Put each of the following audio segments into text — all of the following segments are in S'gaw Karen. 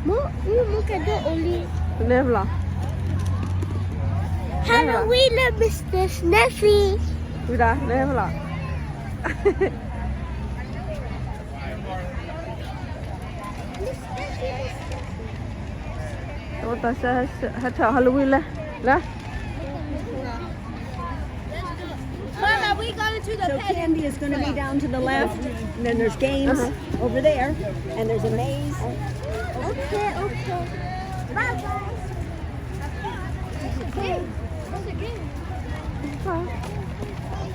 မူ, မူကဒိၣ်အိၣ်လံ. နဲဖဲလဲၣ်. Halloween, mister Sniffy. ဝံၤဒၣ် နဲဖဲလဲၣ်. တၢ်ဆၢ ဟဲထီၣ် Halloween လဲၣ်, လၢ So candy is gonna be down to the left, and then there's games over there, and there's a maze. Okay, okay. Bye bye. Hey, what's the game? Huh?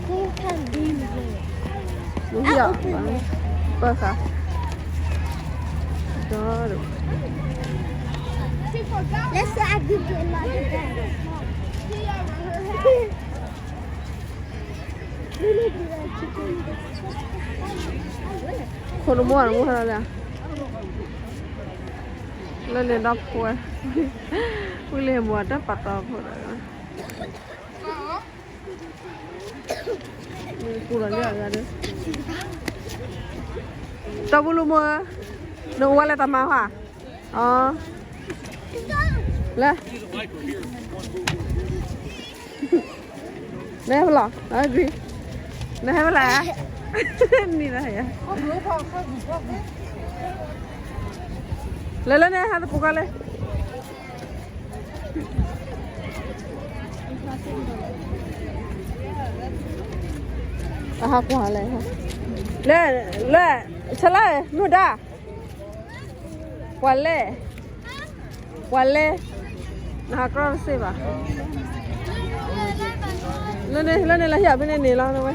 Who can be there? I'll open it. Let's say I did get another bag. ခိၣ်နမူ နမူဟဲလီၤလၢ လၢန့ၣ်ဒီးဖိဝဲ, ဝံၤလၢမူတၢ်ပာ်တီဖိဒီး ပူၤလီၤလၢအဂၤဒီး တီၢ်ပူၤလူၤမူဧၢ, နအိၣ်ဝဲလၢတၢ်မၤဟါ, အ, လၢ နဟဲဖဲလဲၣ်, နဟဲဖဲလဲၣ်, နဟဲဖဲလဲၣ်, နံၤနဟဲယၤ, လၢလၢန့ၣ် ဟဲတပူၤကါလဲၣ်, အဟးကွၢ်လဲၣ်, လၢ လၢ ဆလၢ မုၢ်ဒါ ပှၤလဲၣ်, ပှၤလဲၣ်, နဟးကြီတစ့ၢ်ဘၣ်, လၢန့ၣ် လၢန့ၣ်လၢဟံၣ်အဘ့ၣ်န့ၣ်န့ၣ်လီၤဝဲ.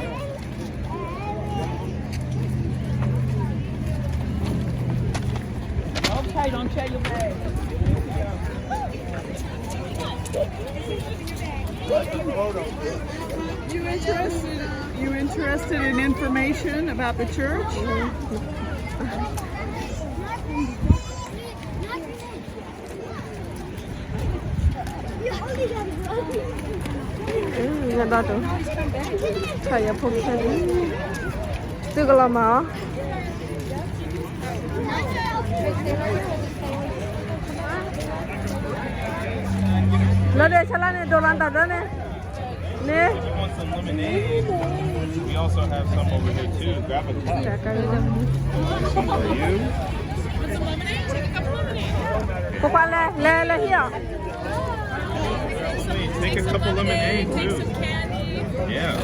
You interested, you interested in information about the church? Ugh, ယဒၣ်တူၢ်, ခါယဖိခဲလံ, သုကလီၤမၤအီၤ, လၢဒဲးဆလါန့ၣ် ဒိၣ်လီၤတၢ်ဒၢန့ၣ်, န့ၣ်, you want some lemonade? We also have some over here too. Grab a cup. For you. ပပှၤလဲၤ လဲၤ လဲၤဟံၣ်အီၤ, Please, take a cup of lemonade too. Yeah.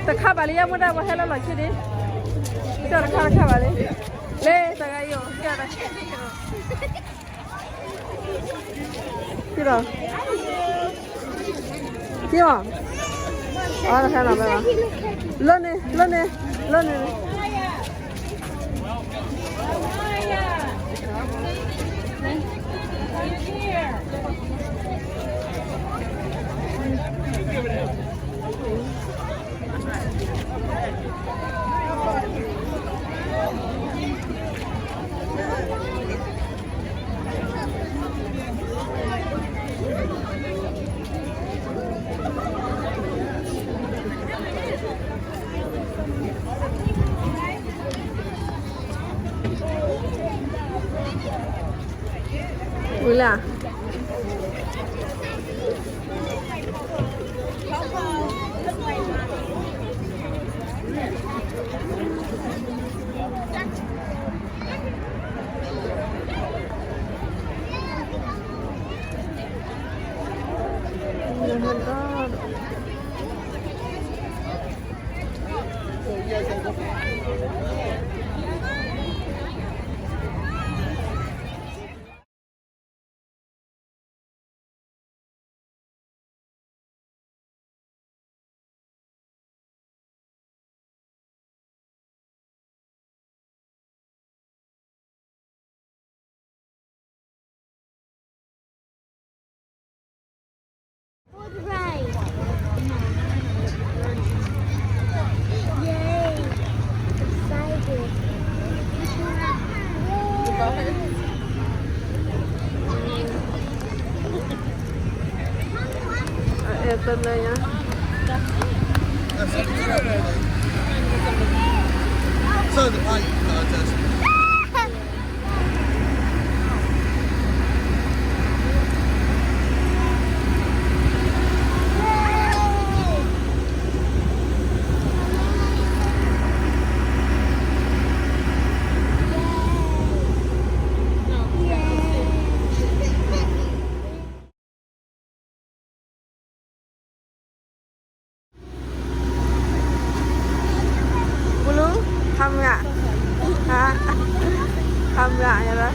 တခါဘၣ်လံ ယမ့ၢ်ဒၣ်ပှၤဟဲလၢလီၢ်ခံဒံး, တခါတခါဘၣ်လံ, လၢတဂၤအံၤအိၣ်, ဒီး, ဒီး, အီ တခါနီၤ ဘဲဘၣ်, လၢန့ၣ် လၢန့ၣ် လၢန့ၣ် ဝံၤလၢ Oh my God. သၢလၢညါ. Bulu, ခမရ, ခမရ ယၤလီၤ.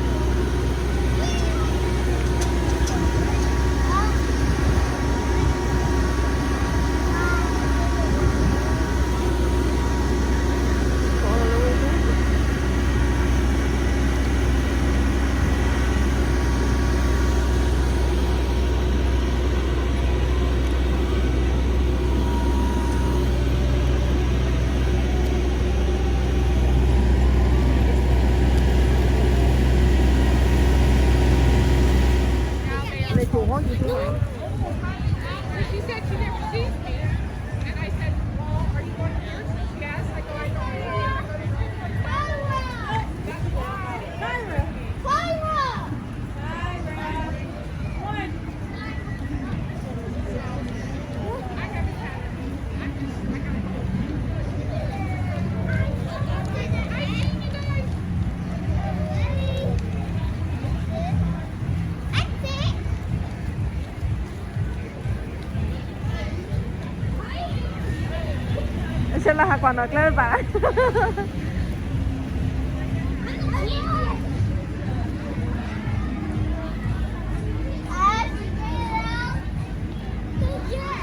ဆဲးလၢဟးကွၢ်နီၣ်ကျဲဘၣ်. ဟ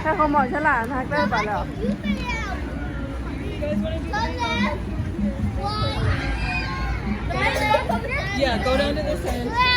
ဲဃီမီၢ်ဆဲးလၢ နဟးကျဲဘၣ်လၢ. Yeah, go down to this end.